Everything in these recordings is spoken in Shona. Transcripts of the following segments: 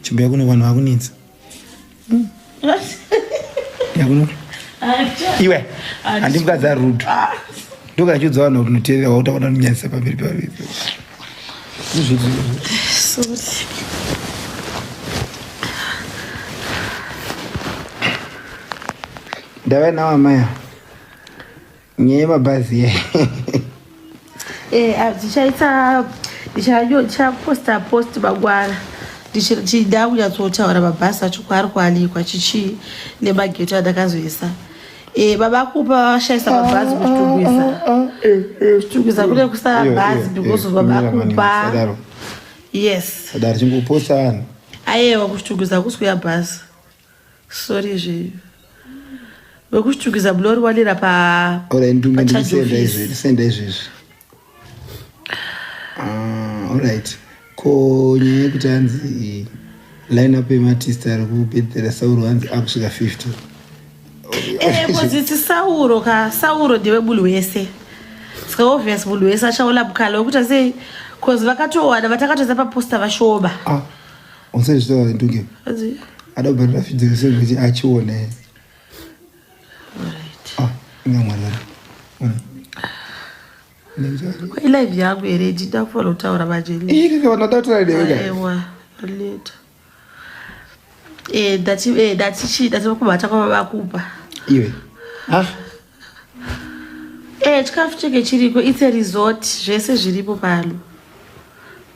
Chimbo kuno vanhu vakunetsa. Yakuno. Iwe. Handi mukadzi ari rude. Ndokachiudza vanhu kuti unoteerera wautaura kunyanyisa pamberi pavo. Sorry. Ndava nawo amai ava. Nyaya yemabhazi ye. Eh, ah, ndichaita ndichaposta post mangwana ndichida kunyatsotaura mabhasi acho kwaari kuanikwa chichii nemageto andakazoisa. Eh, baba kupa vashaisa mabhazi kuchitungwiza. Kuchitungwiza kune kusara bhazi because of baba kupa. Yes. Sadaro chingoposta vanhu. Ayewa kuchitungwiza hakusi kuya bhazi. Sorry zvenyu. Vekuchitungwiza munoriwanira pa Alright, ndunge ndikusenda izvi, ndisenda izvezvi. Ah, alright. Ko nyaya yekuti hanzi line up yematista ari kubhedhera Sauro hanzi akusvika 50. Eh, because Sauro ka Sauro ndiwe munhu wese. Saka obvious munhu wese achaona mukana wekuita sei cause vakatowana vatakatoisa paposta vashoma. Ah, usazvitaura ndunge. Hanzi Ada kubhadhara fidzi rese kuti achione. alright. Ah, inga mwana. Ona. Ilive yangu here ndida kufanira kutaura manje. Ii kaka vanoda kutaura newe ka. Aiwa, later. Eh, ndati eh ndati chii ndati kubata kwababa kupa. Iwe. Ah, Eh, chikafu chenge chiriko it's a resort zvese zviripo pano.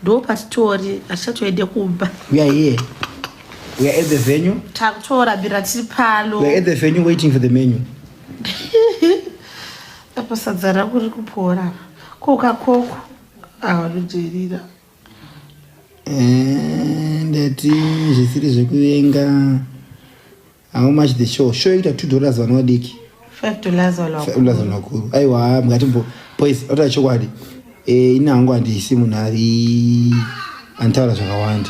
Ndo patitori hatichatoende kumba. we are here. We are at the venue. Takutorambira tiri pano. We are at the venue waiting for the menu. Apa sadza rangu riri kupora. Koka koko. Ah, vanojairira. Eh, ndati zvisiri zvekuvenga. How much the show? Show ita $2 vanhu vadiki. $5 vanhu vakuru. $5 vanhu vakuru. Aiwa, mukati boys, otaura chokwadi. Eh, ini hangu handisi munhu ari anotaura zvakawanda.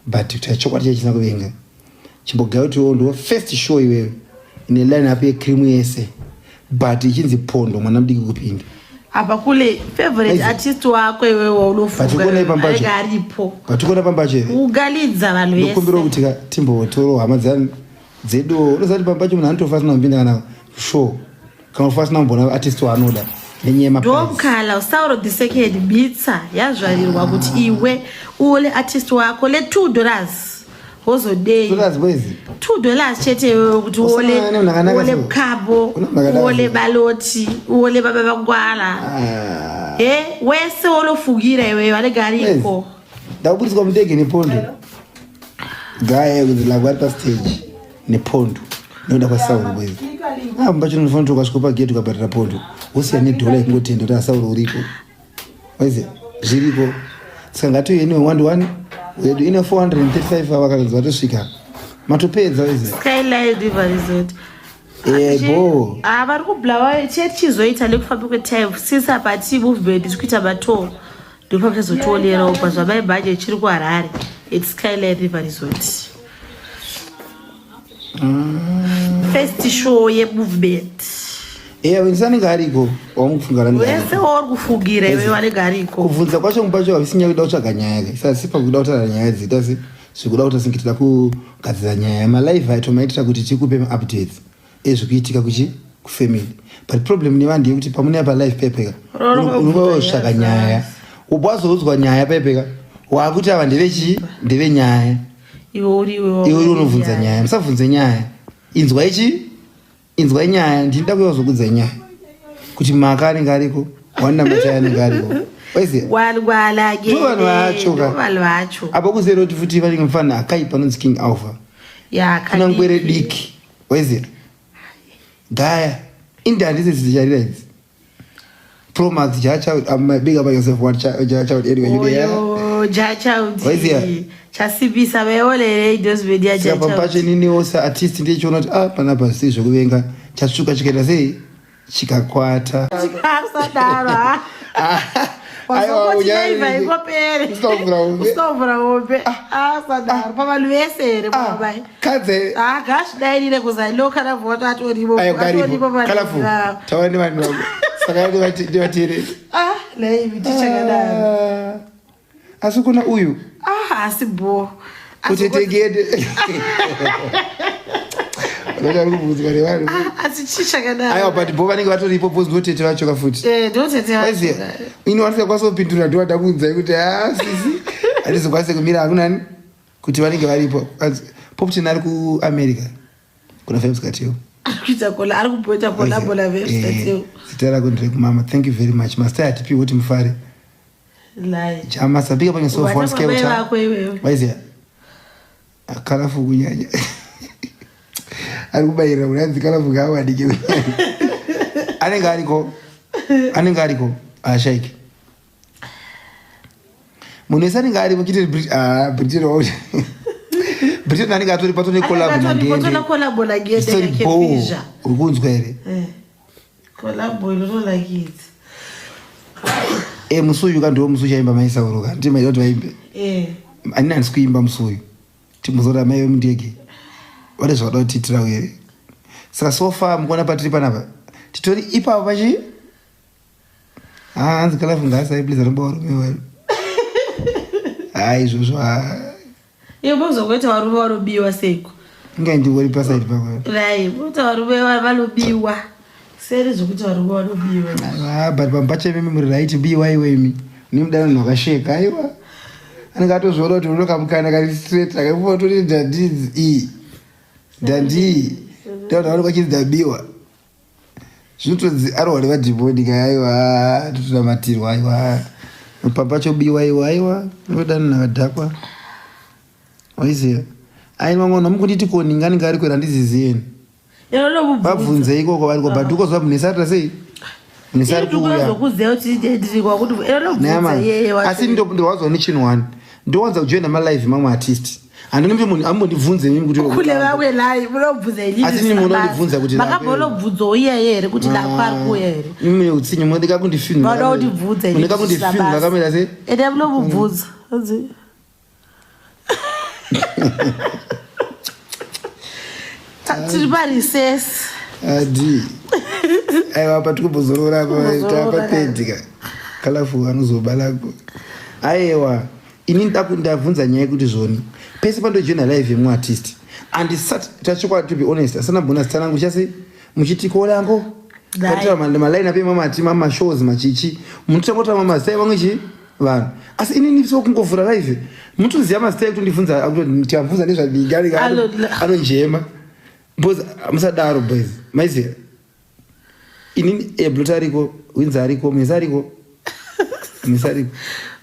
But kutaura chokwadi chachisina kuvenga. Chimbogaya kuti ndo first show iwewe ine line up yecream yese. But ichinzi pondo mwana mudiki kupinda. Apa kule favorite Aizi. artist wako iwewe waunofunga But ukona pambacho. anenge aripo. But ukona pambacho here? Ugalidza vanhu Ndokumbira vese. kuti ka timbotoro hama dzedu. Unoziva kuti pambacho munhu anotofa asina kupinda kana show. Kana kufa asina kumboona artist waanoda. Nenyaya yemaprice. Ndomkhala usauro the second bitsa yazvarirwa kuti iwe uole artist wako le $2 wozodei Dollars boys. $2 chete iwewe kuti uole Usana nemunhu akanaka uole so. mukabo Una munhu akanaka uole so. baloti uole baba vangwala Ah. he wese wolofugira iwewe anenge ariko Ndakubudiswa mundege nepondo. Gaya kuti lagwa ari pastage nepondo. Nekuda kwaSauro boys. Ah, mbacho unofanira kuti ukasvika pagate ukabhadhara pondo. Wosiya nedhola yekungotenda kuti aSauro uripo. Waiziya zviriko. Saka ngatiuye newe 1 wedu ine 435 ava vakanzi vatosvika. Matopedza waiziya. Skyline River Resort. Eh, bo. Ah, vari kubulawayo chete chizoita nekufamba kwetime since apa tii movement tiri kuita matour ndipo pachazotionerawo pazvamai manje chiri kuharare at Skyline River Resort. First show yemovement. Eh, wese anenge ariko wamukufunga anenge ariko. Wese wauri kufungira iwewe anenge ariko. Kubvunza kwacho mupacho havisi kuda kutsvaga nyaya ke. Sasi pakuda kutaura nyaya dzita se zvikuda kuti singe tida kugadzira nyaya. Malive ayo tomaitira kuti tikupe maupdates ezvikuitika kuchi kufamily. But problem nevanhu ndeyekuti pamunouya palive pepeka unongotsvaga nyaya. Ubva wazoudzwa nyaya pepeka wakuti ava ndevechii ndevenyaya. Iwe uri iwe Iwe uri unobvunza nyaya. Musabvunze nyaya. Inzwa ichi inzwai nyaya ndinoda kuuya kuzokudzai nyaya kuti maka anenge ariko wanamachai anenge ariko waiziya Wangwala Ndo vanhu vacho ka. Vanhu vacho. apa kuzere kuti futi vanenge mufana akaipa anonzi King Alpha Ya kuna ngwere diki waiziya gaya indi handisi dzicharira idzi Promax Jah Child big up on yourself one child Jah Child anyway you there Oyo Jah Child. Waiziya? Chasibisa veolere idosbed ya saka Jah Child. pampacho ininiwo seartist ndichiona kuti ah panapa sei zvekuvenga chatsvuka chikaita sei chikakwata Asadaro. Aiwa, Wazongoti unyari- live haingopere. Usina kuvhura hombe. Usina kuvhura hombe. Asadaro pavanhu vese here baba. Kadze Ah, ngazvidairire kuzailo kana voto atoripo. ayo karipo Atoripo kalafu pa. taura nevanhu vako saka ndivateerere Ah, live tichakadaro. Ah, asi kuna uyu Ah, asi bo. Kuti tegede. Vanoda kubvunzwa nevanhu. Ah, asi chii chakadaro? Aiwa, but bo vanenge vatoripo bozi ndotete vacho kafuti. Eh, ndotete vacho. Aiziya. Ini vandisingakwanisa kupindura ndovada kuudzai kuti ah sisi handizokwanise kumira hakunani kuti vanenge varipo. Poptain ari kuAmerica kuna Fabs Kateo. Kuita kola ari kupoita kolabo na Fabs Kateo. Eh, zita rako nderekumama. Thank you very much. Master hatipiwe kuti mufare. Chama sabika panye so phone scale cha. Waiziya. Kalafu kunyanya. Ari kubayira unanzi kalafu ngawadike kunyanya. Anenge ariko. Anenge ariko. Ashaiki. Munhu wese anenge aripo chete ah Britain wa. Britain anenge atori pato ne collab na Gende. Pato na collab na Gende. Uri kunzwa here? Eh. Collabo inonakidza. Eh, musi uyu ka ndiwo musi uchaimba mai Sauro ka. Ndima kuti vaimbe. Eh. Ani handisi kuimba musi uyu. Timuzora mai vemundege. Vane zvavada kutiitirawo here? Saka so far mukuona patiri panapa. Titori ipapo pachi? Ah, hanzi kalafu ngaasai please anomba varume varu. Ah, izvozvo ah. Iwe bozokuita varume vanobiwa seiko? Inga ndingori paside pako. Right, kuti varume vanobiwa. Seri zvekuti varume vanobiwa. Ah, but pambacha imimi muri right biwa iwe imi. Nimudana munhu wakasheka aiwa. Anenge atozviona kuti unokamukana kari straight akaifunga kuti ndandii iyi. Ndandii. Ndaona vanhu vachinzi ndabiwa. Zvinotonzi arohwa nevadhimoni ka aiwa totonamatirwa aiwa. Pamba chobiwa aiwa aiwa unodanana vakadhakwa. Waiziva? Ai mamwe vanhu vamukunditi ko ninga ninga ari kwera handizizieni. Vabvunze ikoko variko but ukozwa munhu arita sei? Munhu ari kuuya. Asi ndorwadzwa nechinhu one. Ndowanza kujoina malive mamwe artist. Handina kuti munhu ambondibvunze mimi kuti kule vamwe lai munobvunza inini. Asi mimi munondibvunza kuti makambonobvunza iye here kuti dako ari kuuya here? Mimi utsinye munodika kundifinha. Vanoda kundibvunza inini. Munodika kundifinha ndakamira sei? Ende munobvunza. Tiri parecess. Adi. Aiwa apa tikumbozorora apa tapa pedika. Kalafu anozobalako. Aiwa ini ndabvunza nyaya yekuti zvoni pese pandojoina live yemwe artist andisati tachokwadi to be honest asana bonus tsanangu chase muchiti kolango tatira maline up emamati mamashows machichi munotangotaura mamazita evamwe chii vanhu asi inini so kungovhura live mutoziva mazita ekutondibvunza tikabvunza nezvadinga anonjema because musadaro boys maiziva inini eblot eh, ariko winza ariko mesa ariko mesa ariko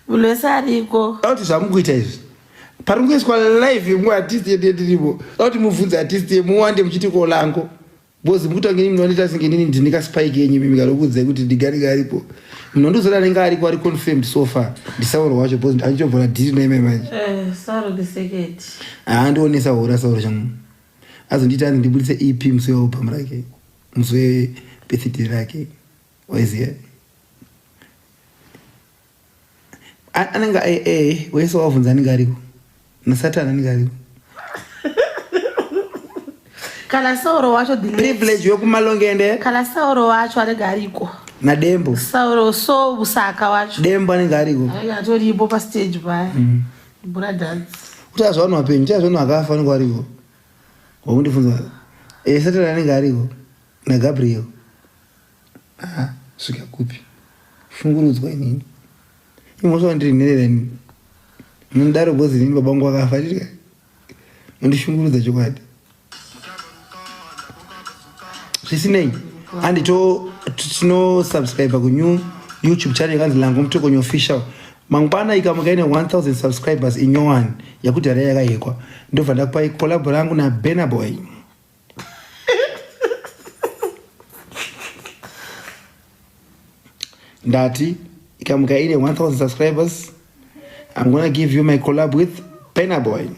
mesa ariko auti zvamukuita izvi pari kuiswa live yemwe artist yedu yetiripo auti mubvunze artist yemuwande muchiti kolango Boss mukutange ini munondiita senge inini ndini ka spike yenyu mimi kanokuudzai kuti ndigarika aripo. Munondizoda anenge ariko ari confirmed so far. Ndisauro wacho boss andichobvora dhiri naye mai manje. Eh, Sauro the second. Ah ndionesa hora Sauro changu. Azondiita anzi ndibudise EP musi wealbum rake. Musi we birthday rake. Waiziya. Anenge eh eh wese wavhunza anenge ariko. Nasatani anenge ariko. Kana Sauro wacho the privilege yokumalongende. Kana Sauro wacho anenge ariko. Nadembo. Sauro so Busaka wacho. Dembo anenge ariko. Anenge atoripo pa stage paya. Bura dance. Kuti azvanhu vapenyu, kuti azvanhu vakafa anenge ariko. Wakundifunza. Eh Satani anenge ariko naGabriel. Ah, svika kupi? Shungurudzwa inini. Imhosva ndiri nherera inini. Munodaro bozi inini baba vangu vakafa ndiri mundishungurudza chokwadi. Zvisinei, handi to tino subscribe ku new YouTube channel yakanzi Lango Mutokonyo Official. Mangwana ikamuka ine 1000 subscribers inyowani yakudhara yakahekwa. Ndobva ndakupai collab rangu na Burna Boy. Ndati ikamuka ine 1000 subscribers, I'm gonna give you my collab with Burna Boy.